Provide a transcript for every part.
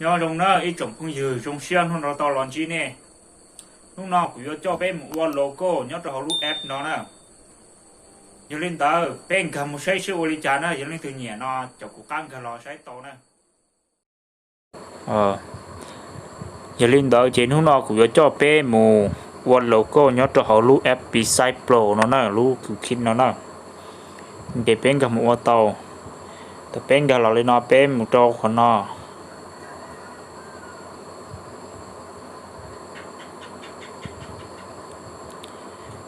Nyob zoo na ib tsoom phooj ywg, zoo siab hnub no tau los ntsib nej. Hnub no kuv yuav coj peb mus ua logo nyob rau hauv lub app no na. Yog li ntawd peb nkag mus saib seb ua li cas na, yog leej twg nyiam no caum kuv qab nkag los saib tau na. Yog li ntawd ces hnub no kuv yuav coj peb mus ua logo nyob rau hauv lub app Pixi Pro no na, lub kws kit no na. Ces peb nkag mus ua tau. Thaum peb nkag los li no peb mus rau qhov no.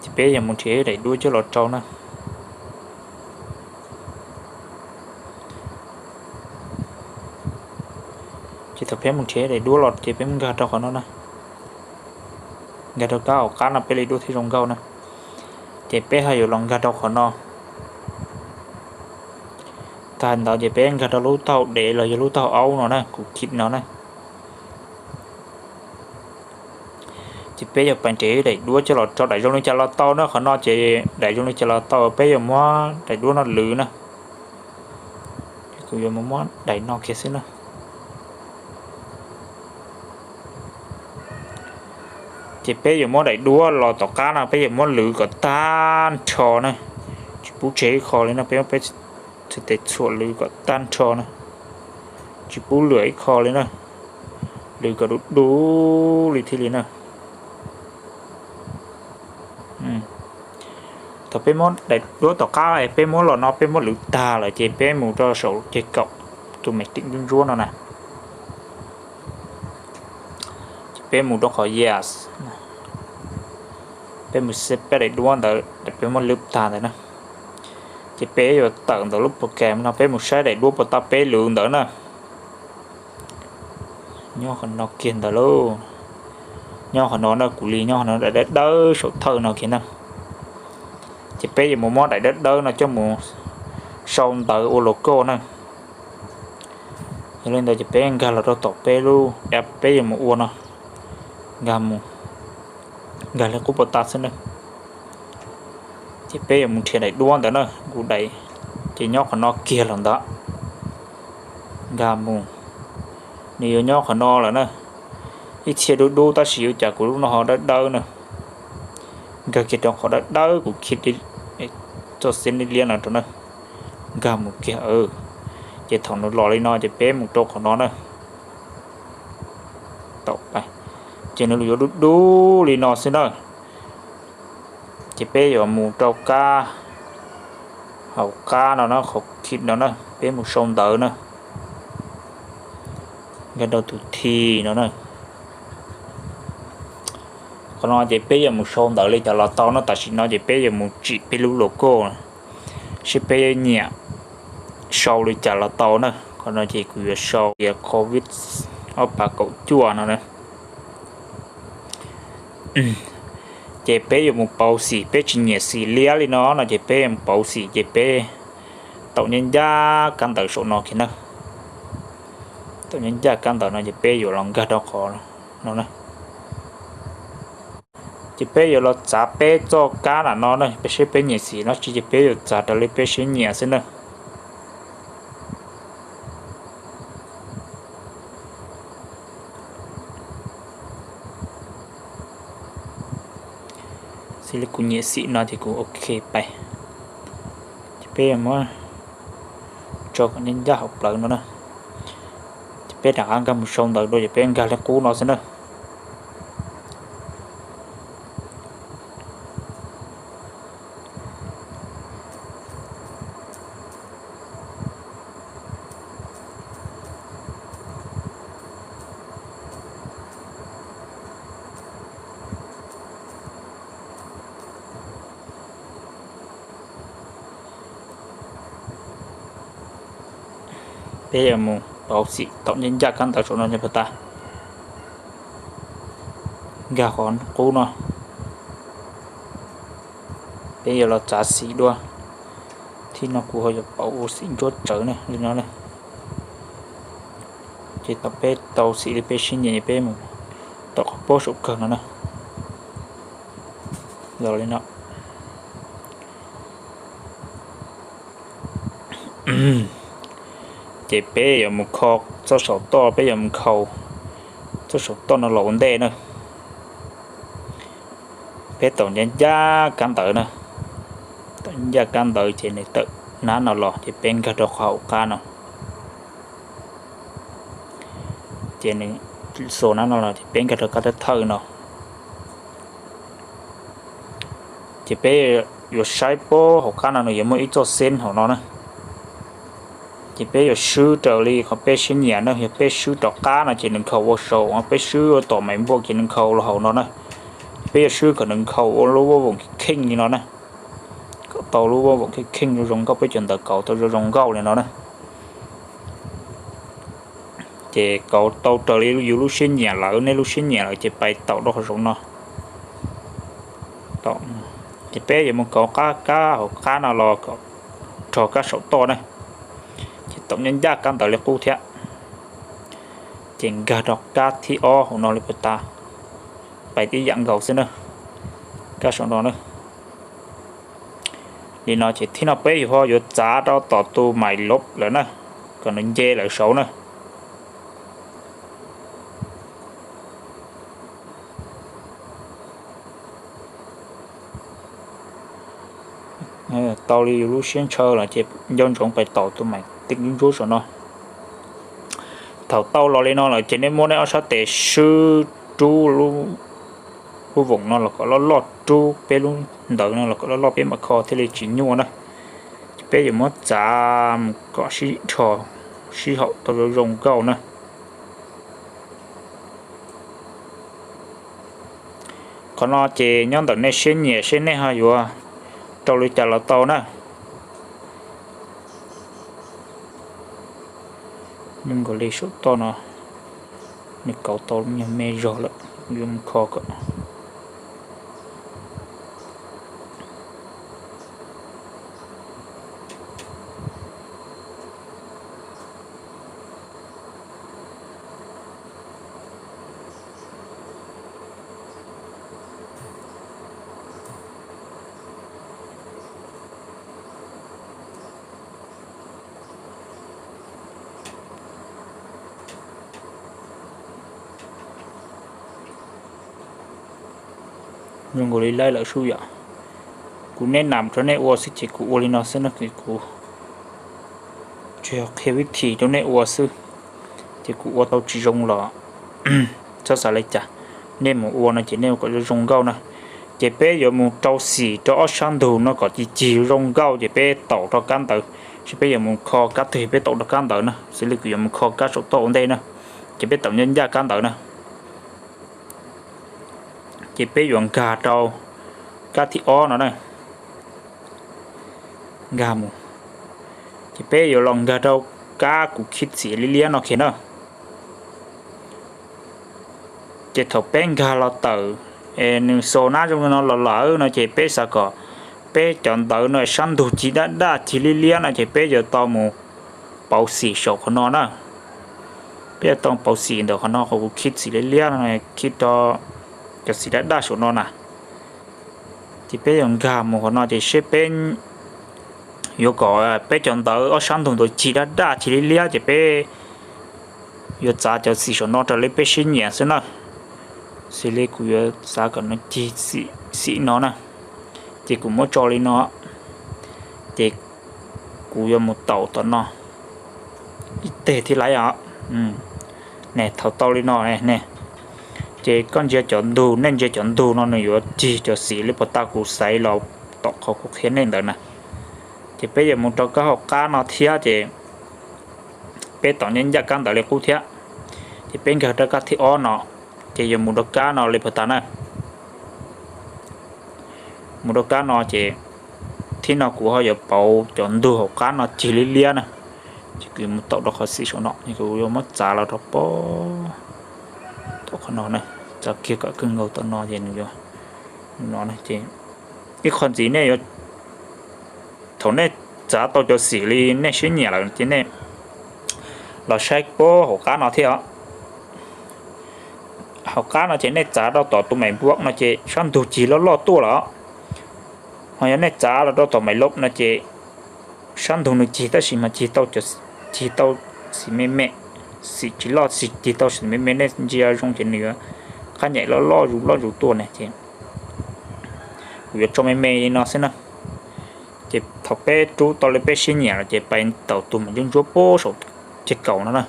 Ces peb yuav mus nrhiav daim duab coj los rau na. Ces thaum peb mus nrhiav daim duab los ces peb mus nkag rau qhov no na. Nkag rau kab hauv qab no peb li duab thiaj zoo nkauj na. Ces peb ho yuav los nkag rau qhov no. Tag ntawd ces peb nkag rau lub taub hau dev los yog lub taub hau aub no na, kws kit no na. Ces peb yuav pais nrhiav daim duab coj los rau, daim zoo li cas los tau na. Qhov no ces daim zoo li cas los tau, peb yuav muab daim duab no lwv na. Kuv yuav muab daim no kiag xwb na. Ces peb yuav muab daim duab los tom qab no peb yuav muab lwv kom tag nrho na. Tsis pub tseg ib qho li no, peb muab peb txhais tes txhuam lwv kom tag nrho na. Tsis pub lwm ib qho li na. Lwv kom du du li thiaj li na. Thaum peb muab daim duab tom qab peb muab los no peb muab lwv tag lawm ces peb mus rau saum ceg kaum tus me tim ntsuab ntsuab no na. Ces peb mus rau qhov yes. Peb mus xeb peb daim duab ntawd peb muab lwv tag ntawd na. Ces peb yuav tawm ntawm lub program no peb mus saib daim duab puas tau peb lwv ntawd na. Nyob qhov no kiag ntawd lauj. Nyob qhov no na, kuv li nyob qhov no, daim dawb dawb saum thawj no kiag na. Ces peb yuav mus muab daim dawb dawb no coj mus sau ntawv ua logo na. Yog li ntawd ces peb nkag los rau tom peb lub app peb yuav mus ua no. Nkag mus, nkag li qub puas tau xwb na. Ces peb yuav mus nrhiav daim duab ntawd na, kuv daim ces nyob qhov no kiag los ntawd. Nkag mus, nws yuav nyob qhov no lawm na. Ib txhia dub dub tab sis yuav cas kuv lub no ho dawb dawb na. Nkag kiag rau qhov dawb dawb kuv khi txoj xib liab liab no rau na. Nkag mus kiag. Ces thaum nws los li no ces peb mus rau qhov no na. Ces nws yuav dub dub li no xwb na. Ces peb yuav mus rau kab hauv qab no na, qhov khi no na, peb mus sau ntawv na. Nkag rau tus thi no na. Qhov no ces peb yuav mus sau ntawv li cas los tau no, tam sim no ces peb yuav mus tsim peb lub logo, seb peb nyiam sau li cas los tau na. Qhov no ces kuv yuav sau tias covid ob phav kaum cuaj no na. Ces peb yuav mus pauv xim, peb tsis nyiam xim liab li no no ces peb yuav mus pauv xim ces peb taum ncaj ncaj kab ntawv saum no kiag na. Taum ncaj ncaj kab ntawv no ces peb yuav los nkag rau qhov no na. Ces peb yuav los txav peb txoj kab nram no na, peb seb peb nyiam xim no tsis ces peb yuav txav raws li peb siab nyiam xwb na. Xws li kuv nyiam xim no ces kuv ok pais. Ces peb muab tso kom ncaj ncaj hauv plawv no na. Ces peb rov qab nkag mus sau ntawv dua ces peb nkag li qub no xwb na. Peb yuav mus pauv xim taum ncaj ncaj kab ntawv saum no puas tas. Nkag qhov qub no. Peb yuav los txav xim dua. Thib no kuv ho yuav pauv ua xim ntsuab tsawv na li no na. Ces thaum peb tau xim li peb siab nyiam peb mus tom qhov pob saum kawg no na. Los li no. Ces peb yuav mus kho txoj saum toj, peb yuav mus khaus txoj saum toj no los ua ntej na. Peb tau ncaj ncaj kab ntawd na, tau ncaj kab ntawd ces nws tawm nab no los ces peb nkag rau qhov hauv qab no. Ces nws xos nab no los ces peb nkag rau kab thawj thawj no. Ces peb yuav saib puag hauv qab no nws yuav muaj ib txoj xeeb hauv no na. Ces peb yuav swb raws li qhov peb siab nyiam na, yog peb swb rov qab no ces nws nkhaus ua saum, peb swb tom mais npuaj ces nws nkhaus los hauv no na. Peb yuav swb kom nws nkhaus ua lub voj voom kheej li no na, kom tau lub voj voom kheej kheej zoo zoo nkauj, peb cov ntawv kauv tau zoo zoo nkauj li no na. Ces kauv tau raws li yus lub siab nyiam lawm, nej lub siab nyiam lawm ces pais taum rau qhov zoov no. Ces peb yuav mus kauv kab hauv qab no los kom rho kab saum toj na. Ces taum ncaj ncaj kab ntawd li qub thiab. Ces nkag rau kab thib ob hauv no li puag ta, pais tib yam nkaus xwb na, kab saum no na. Li no ces thib no peb yuav ho yuav txav rau tom tus mais lov lawm na, kom nws nce lawm saud na. Tau li yus lub siab ntshaw los ces nco ntsoov pais taum tus mais tej ntsuab ntsuab saum no. Thaum tau los li no lawm ces nej muab nej ob sab tes swb rub lub voom no los kom loj loj, rub peb lub ntawv no los kom loj loj, peb mam kho thiaj li tsis nyuaj na. Ces peb yuav muab txav mus kom sib dhos sib haum tau zoo zoo nkauj na. Qhov no ces nyob ntawm nej siab nyiam seb nej ho yuav rau li cas los tau na. Zoo nkaus li saum toj no nws kauv tau nyuag me zog lawm, yuav mus kho kom Zoo nkaus li laib lawm sub yom. Kuv neb nam rau nej ua xwb ces kuv ua li no xwb no, kuv tsuas yog qhia vib thim rau nej ua xwb. Ces kuv ua tau tsis zoo los txhob xav li cas, nej mus ua no ces nej ua kom zoo zoo nkauj na. Ces peb yuav mus rau xim rau ob sab ntug no kom cig cig zoo nkauj ces peb taum rau kab ntawd, seb peb yuav mus kho kab twg peb taum rau kab ntawd na, xws li kuv yuav mus kho kab saum toj ua ntej na. Ces peb taum ncaj ncaj kab ntawd na. Ces peb yuav nkag rau kab thib ob no na, nkag mus. Ces peb yuav los nkag rau kab kuv khib txim liab liab no kiag na. Ces thaum peb nkag los tawm, nws xos nab zoo li no los lawm no ces peb xav kom peb cov ntawv no sab ntug cig daj daj cig liab liab no ces peb yuav tau mus pauv xim saum qhov no na. Peb yuav tau pauv xim ntawm qhov no, qhov kuv khib txim liab liab no, khib rau cov xim daj daj saum no na. Ces peb yuav nkag mus qhov no ces seb peb yuav kom peb cov ntawv ob sab ntug ntawd cig daj daj cig liab liab ces peb yuav txav cov xim saum no raws li peb siab nyiam xwb na. Xws li kuv yuav xav kom nws cig xim no na, ces kuv muab tso li no, ces kuv yuav mus taum tom no ib teg thiab lauj. Ne, thaum tau li no ne, ces koj ntsia cov ntug, nej ntsia cov ntug no nws yuav cig cov xim li puag ta kuv xaiv los tom qhov kuv qhia nej ntawd na. Ces peb yuav mus rau kab hauv qab no thiab ces peb taum ncaj ncaj kab ntawd li qub thiab. Ces peb nkag rau kab thib ob no, ces yuav mus rau kab no li puag ta na. Mus rau kab no ces thib no kuv ho yuav pauv cov ntug hauv qab no cig liab liab na, ces kuv yuav mus taum rau qhov xim saum no, kuv yuav muab txav los rau pem tom qhov no na, txav kiag kom kawg nkaus tom no ces nws yuav no ces ib qho ntxiv nej yuav, thaum nej txav tau cov xim li nej siab nyiam lawm ces nej los saib puag hauv qab no thiab os. Hauv qab no ces nej txav rau tom tus mais npuab no ces sab ntug cig loj loj tuaj lawm. Ho yog nej txav los rau tom mais lov no ces sab ntug nws cig tab sis mas cig tau, cig tau xim me me, xim tsis loj tsis tig tau, xim me me nej ntsia zoo ces nws yuav qab nyaim loj loj zus loj zus tuaj ne ces kuv yuav tso me me li no xwb na. Ces thaum peb rub tau li peb siab nyiam los ces pais taus tus mas ntsuab ntsuab puag saum ceg kaum no na.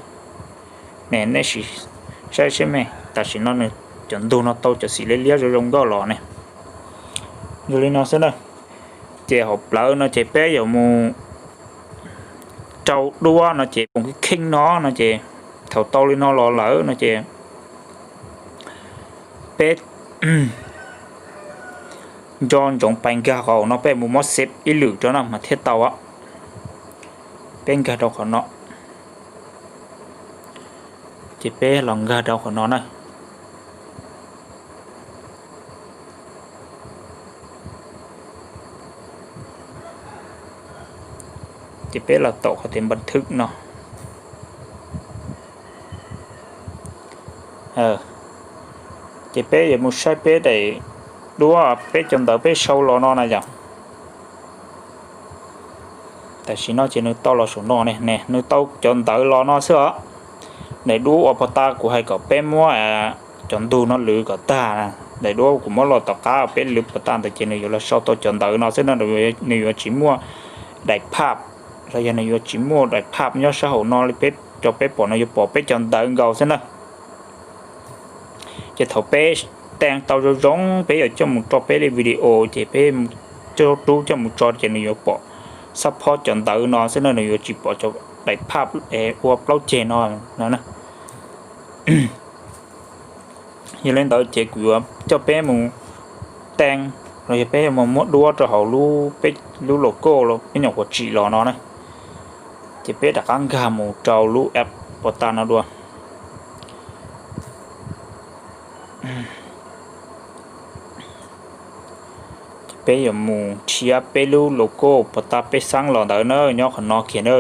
Ne nej sim saib seb me, tam sim no nws cov ntug no tau cov xim liab liab zoo zoo nkauj los ne. Zoo li no xwb na. Ces hauv plawv no ces peb yuav mus rau duab no ces poom kheej kheej no no ces thaum tau li no los lawm no ces peb nco ntsoov pais nkag qhov no, peb mus muab xev ib lwm rau no mas thiaj tau. Peb nkag rau qhov no, ces peb los nkag rau qhov no na. Ces peb los taus qhov tias npa thwm no. Ces peb yuav mus saib peb daim duab, peb cov ntawv peb sau los no na yom. Tam sim no ces nws tau los saum no ne, ne nws tau cov ntawv los no xwb os. Daim duab uas puag ta kuv hais kom peb muab cov ntug no lwv kom tag, daim duab kuv muab los tom qab peb lwv puag ta ntawd ces nws yuav los sau tau cov ntawv no xwb no, nws yuav tsis muaj daim phaj los yog nws yuav tsis muaj daim phaj nyob sab hauv no li peb, rau peb pom no yuav pom peb cov ntawv nkaus xwb na. Ces thaum peb teeb tau zoo zoo peb yuav coj mus rau peb li video ces peb coj rub coj mus tso ces nws yuav pom xab phob cov ntawv no xwb na, nws yuav tsis pom cov daim phaj ua plaub ceg no no. Yog li ntawd ces kuv yuav coj peb mus teeb los yog peb yuav mus muab duab rau hauv lub, peb lub logo los peb nyuam qhuav tsim los no na. Ces peb rov qab nkag mus rau lub app puag ta no dua. Ces peb yuav mus nrhiav peb lub logo puag ta peb xeeb los ntawd na, nyob qhov no kiag na.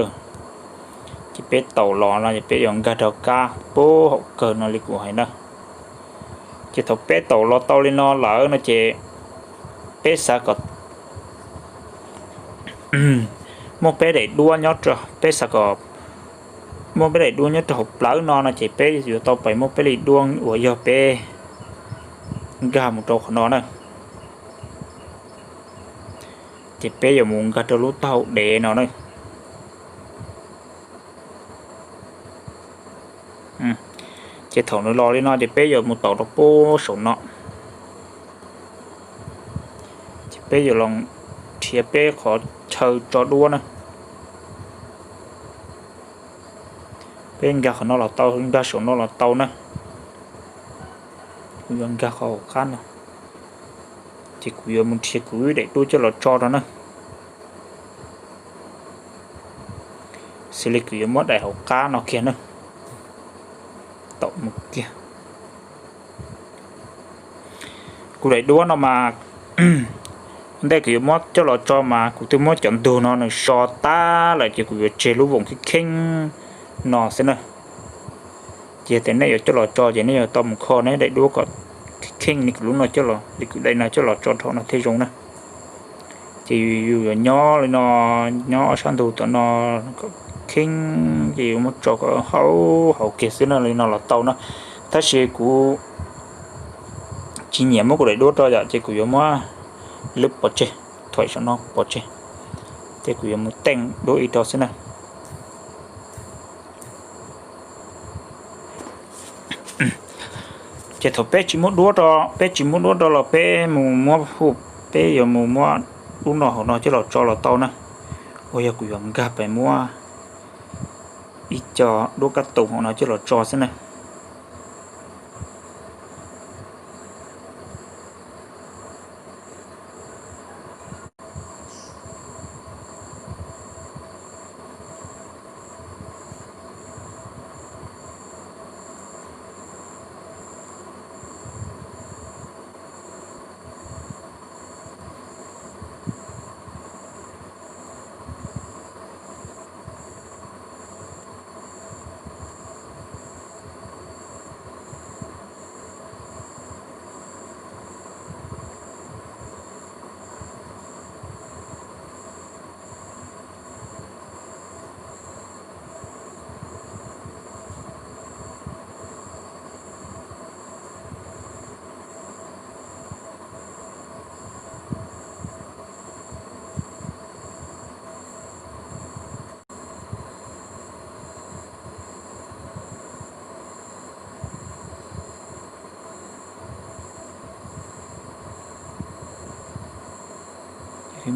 Ces peb taus los no ces peb yuav nkag rau kab puag hauv kawg no li kuv hais na. Ces thaum peb taus los tau li no lawm no ces peb xav kom muaj peb daim duab nyob, peb xav kom muaj peb daim duab nyob rau hauv plawv no no ces peb yuav tau pais muab peb li duab uas yog peb nkag mus rau qhov no na. Ces peb yuav mus nkag rau lub taub hau dev no na. Ces thaum nws los li no ces peb yuav mus taus rau puag saum no. Ces peb yuav los nrhiav peb qhov chaw tso duab na. Peb nkag qhov no los tau, nkag saum no los tau na. Kuv yuav nkag qhov hauv qab no. Ces kuv yuav mus nrhiav kuv ib daim duab coj los tso rau na. Xws li kuv yuav muab daim hauv qab no kiag na. Tau mus kiag. Kuv daim duab no mas ntej kuv yuav muab coj los tso mas kuv twb muab cov ntug no nws so tag lawm ces kuv yuav tseg lub voos kheej kheej no xwb na. Ces yog tias nej yuav coj los tso ces nej yuav tau mus kho nej daim duab kom kheej li kuv lub no coj los, li kuv daim no coj los tso dhau no thiaj zoo na. Ces yus yuav nyob li no, nyob ob sab ntug tom no kom kheej, ces yus muab tso kom hauv hauv kiag xwb no li no los tau na. Tab sis kuv tsis nyiam muab kuv daim duab rau yom, ces kuv yuav muab lwb pov tseg, thuam saum no pov tseg, ces kuv yuav mus teej duab ib rau xwb na. Ces thaum peb tsis muab duab rau, peb tsis muab duab rau los peb mus muab hu, peb yuav mus muab lub no hauv no coj los tso los tau na. Uas yog kuv yuav nkag pais muab ib co duab kab tus hauv no coj los tso xwb na.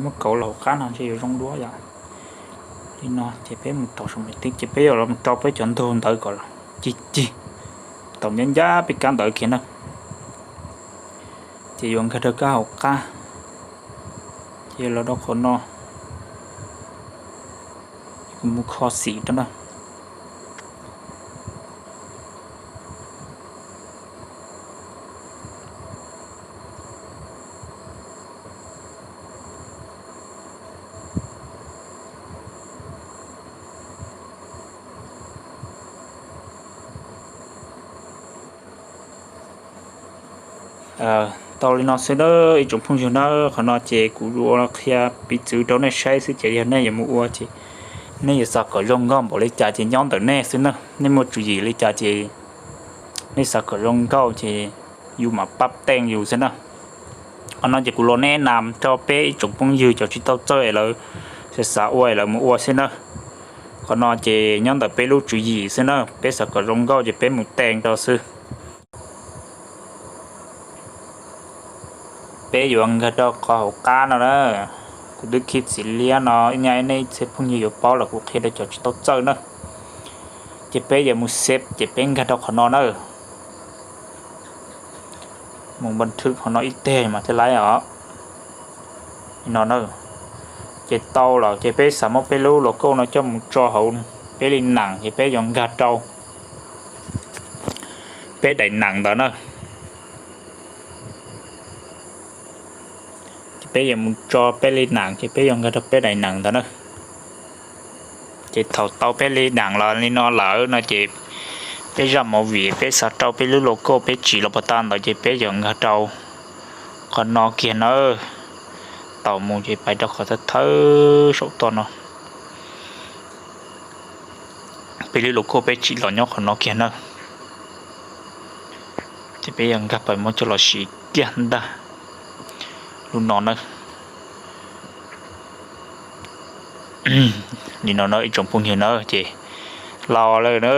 Muab kauv los hauv qab no ntshe yuav zoo dua yom. Li no ces peb mus taus saum me tib ces peb yuav los rau peb cov ntug ntawd kom cig cig, tau ncab ncab peb kab ntawd kiag na. Ces yuav nkag rau kab hauv qab, ces yuav los rau qhov no, mus kho xim rau na. Tau li no xwb na ib tsoom phooj ywg na. Qhov no ces kuv ua qhia piv txwv rau nej saib xwb ces yog nej yuav mus ua ces nej yuav xav kom zoo nkauj npaum li cas ces nyob ntawm nej xwb na. Nej muaj tswv yim li cas ces nej xav kom zoo nkauj ces yus mam pab teej yus xwb na. Qhov no ces kuv los neb nas rau peb ib tsoom phooj ywg cov tsis tau txawj es lawv xav xav ua es lawv mus ua xwb na. Qhov no ces nyob ntawm peb lub tswv yim xwb na, peb xav kom zoo nkauj ces peb mus teej rau xwb. Peb yuav nkag rau qhov hauv qab no na. Kuv twb khi txiv liab no, ib nyab nej ib txhia phooj ywg yuav paub los kuv qhia rau cov tsis tau txawj na. Ces peb yuav mus xev ces peb nkag rau qhov no na. Mus npa thwb qhov no ib teg mas thiaj laib os. Li no na. Ces tau lawm ces peb xav muab peb lub logo no coj mus tso hauv peb li nas ces peb yuav nkag rau peb daim nas ntawd na. Ces peb yuav mus tso peb li nas ces peb yuav nkag rau peb daim nas ntawd na. Ces thaum tau peb li nas los li no lawm no ces peb zaj movie peb xav rau peb lub logo peb tsim los puag ta ntawd ces peb yuav nkag rau qhov no kiag na. Tau mus ces pais rau qhov thawj thawj saum toj no. Peb lub logo peb tsim los nyob qhov no kiag na. Ces peb yuav nkag pais muab coj los siv kiag ntag. Lub no na. Li no na ib tsoom phooj ywg na ces los lawm na,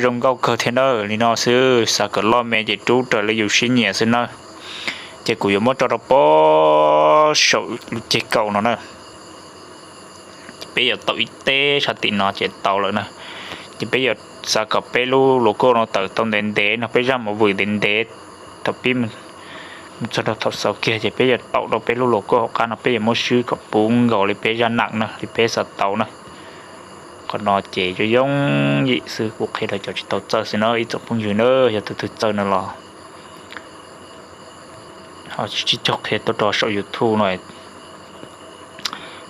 zoo nkauj kawg thiab na. Li no xwb xav kom loj me ces rub raws li yus siab nyiam xwb na. Ces kuv yuav muab tso rau pob saum lub ceg kaum no na. Ces peb yuav tau ib teg sab tim no ces tau lawm na. Ces peb yuav xav kom peb lub logo no tawm tau ntev ntev no, peb zaj movie ntev ntev thaum pib mus txog rau thaum xaus kiag ces peb yuav tau rau peb lub logo hauv qab no, peb yuav muab swb kom puv nkaus li peb zaj nas na, li peb xav tau na. Qhov no ces yooj yooj yim xwb, kuv qhia rau cov tsis tau txawj xwb na ib tsoom phooj ywg na, yog tus twg txawj no los ho tsis caug qhia tuaj rau saum YouTube no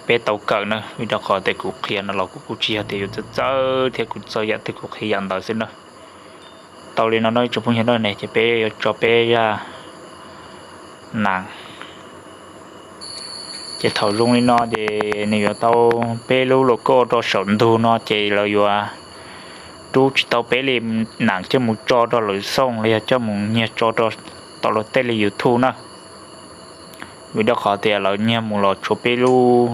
peb tau kawm na, vim rau qhov tias kuv qhia no los kuv kuj tsis yog tias yuav txawj txawj thiab, kuv txawj yam twg kuv qhia yam ntawd xwb na. Tau li no no ib tsoom phooj ywg na, ces peb yuav tso peb zaj nas. Ces thaum zoo li no ces nws yuav tau peb lub logo rau saum ntug no ces lawv yuav rub tsis tau peb li nas coj mus tso rau lawv xoo los yog coj mus nyiag tso rau tom lawv tej li YouTube na. Vim rau qhov tias lawv nyiag mus los tshuav peb lub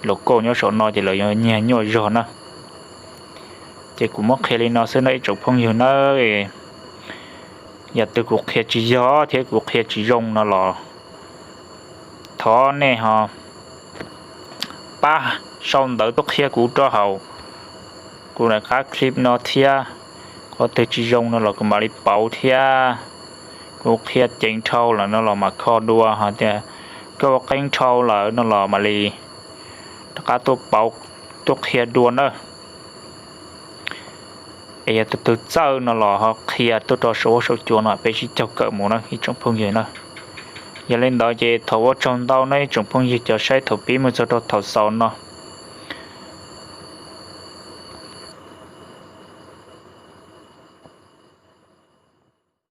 logo nyob saum no ces lawv yuav nyiag nyuaj zog na. Ces kuv muab qhia li no xwb no ib tsoom phooj ywg na. Yam twg kuv qhia tsis yog thiab kuv qhia tsis zoo no los thov nej ho pab sau ntawv tuaj qhia kuv rau hauv kuv daim qab clip no thiab. Qhov twg tsis zoo no los kuv mam li pauv thiab. Kuv qhia ceev dhau lawm no los mam kho dua, hos tias koj ua qeeb dhau lawm no los mam li rov qab tuaj pauv, tuaj qhia dua na. Es yog tus twg txawj no los ho qhia tuaj rau saum huab saum cua no peb sib caug kawm mus na ib tsoom phooj ywg na. Yog li ntawd ces thov ua tsaug ntau na ib tsoom phooj ywg cov saib thaum pib mus txog rau thaum xaus no.